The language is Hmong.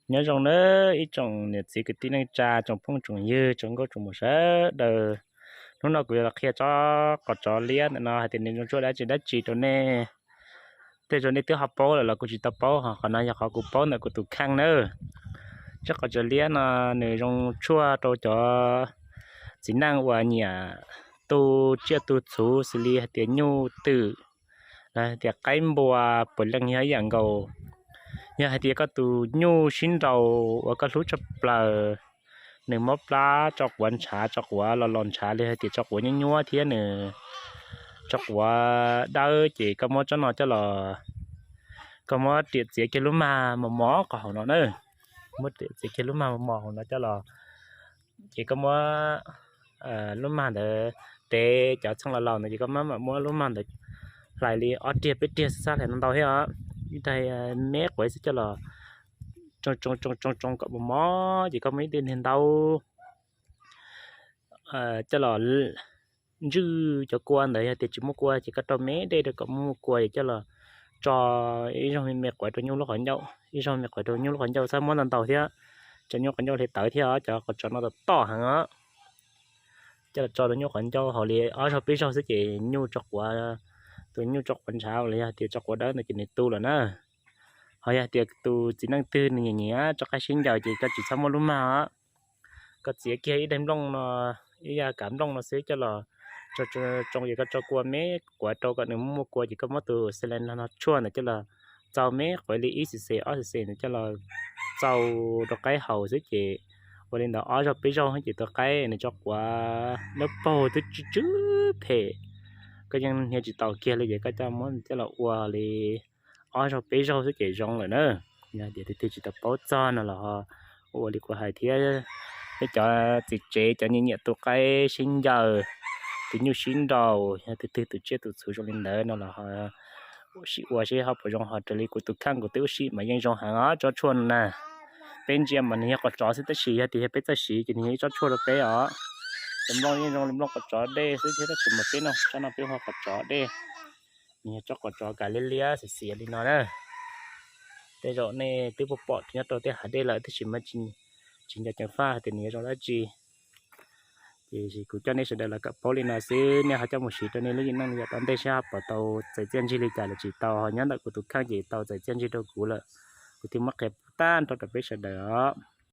Nyob zoo nawb ib tsoom niam txiv kwv tij neej tsa, tsoom phooj tsoom ywg, tsoom nkauj tsoom muam sawv daws. Hnub no kuv yuav los qhia tsob qos tsov liab ntawm no hais tias nws zoo tshuaj dab tsi dab tsi rau nej. Tej zaum nej twb ho paub lawm los kuv tsis tau paub, ho qhov no yog qhov kuv paub ntawm kuv tus kheej nawb. Tsob qos tsov liab no nws zoo tshuaj rau cov txiv neej uas nyiam tu tsiaj tu txhuv xws li hais tias nyuj twm, los hais tias qaib npua, puav leej yog ib yam nkaus. Yog hais tias koj tus nyuj sib nraus uas koj hlub tshaj plaws, nws mob plab tso quav ntshav, tso quav los los ntshav li hais tias tso quav nyuab nyuab thiab nws tso quav dawb ces koj muab tsob no coj los, koj muab riam txiav kiag lub mag mos mos qhov hauv no na. Muab riam txiav kiag lub mag mos mos hauv no coj los, ces koj muab lub mag ntawd, tev cov txheej laus laus ntawd ces koj maj mam muab lub mag ntawd hlais li ob riag peb riag xwb, hlais ntau ntau thiab os, ib daig me quav xwb coj los tsoo tsoo tsoo tsoo kom mos mos ces koj muab ib daig niag ntaub coj los ntswj cov kua ntawd. Yog tias tsis muaj kua ces koj rau me dej rau kom muaj kua es coj los tso ib zaug me me quav rau nyuj lub qhov ncauj, ib zaug me quav rau nyuj lub qhov ncauj, txhob muab ntau ntau thiab, tsam nyuj qhov ncauj hliv tawv thiab os. Cov qos tsov no txom tom heev os. Coj los tso rau nyuj qhov ncauj hauv li ob zaug peb zaug xwb ces nyuj tso quav, tus nyuj tso quav ntshav los yog tias tso quav dawb ntawd ces nws tu lawm na. Ho yog tias tus txiv neej twg nws nyiam nyiam tso qaib sib ncaws ces koj tsis txhob muab lub mag os. Koj txiav kiag ib daig nplooj no, ib yam kav nplooj no xwb coj los tsoo tsoo es koj tso kua me quav rau kom nws muaj kua ces koj muab tus xas las no tshuaj ntawd coj los txaus me quav li ib xis xes ob xis xes ntawd coj los txaus rau qaib haus xwb ces ua li ntawd ob zaug peb zaug ces tus qaib nws tso quav lub paug twb tsw tsw phem, koj yeej hnia tsis taus kiag li ces koj coj muab coj los ua li ob zaug peb zaug xwb ces zoo lawm na. Yog tias tus twg tsis tau paub txog no los ho ua li kuv hais thiab, peb cov txiv tsev cov nyiam nyiam tu qaib sib ncaws, tus nyuj sib nraus, yog tus twg tus tsiaj tus txhuv zoo li ntawd no los ho sib ua seb ho puas zoo, ho raws li kuv tus kheej kuv twb ua sib mas yeej zoo heev os tsob tshuaj no na. Peb ntsia mas nws yog qos tsov xwb tab sis yog tias yog peb txawj siv ces nws yog ib tsob tshuaj rau peb os. Cov nplooj yeej zoo li nplooj qos tsov dej xwb thiab tab sis mas peb no tsob no peb hu ua qos tsov dej. Nws yog tsob qos tsov kav liab liab xiav xiav li no na. Tej zaum nej twb pom pom nyob rau tej hav dej lawm tab sis mas tsis nco ceev faj hais tias nws yuav zoo dab tsi. Ces kuv coj nej sawv daws los kom paub li no xwb, nej ho coj mus siv rau nej lub neej yav tom ntej seb ho puas tau txais txiaj ntsig li cas los tsis tau. Ho nyob ntawm kuv tus kheej ces tau txais txiaj ntsig rau kuv lawm, kuv thiaj muab qhia tag nrho rau peb sawv daws os.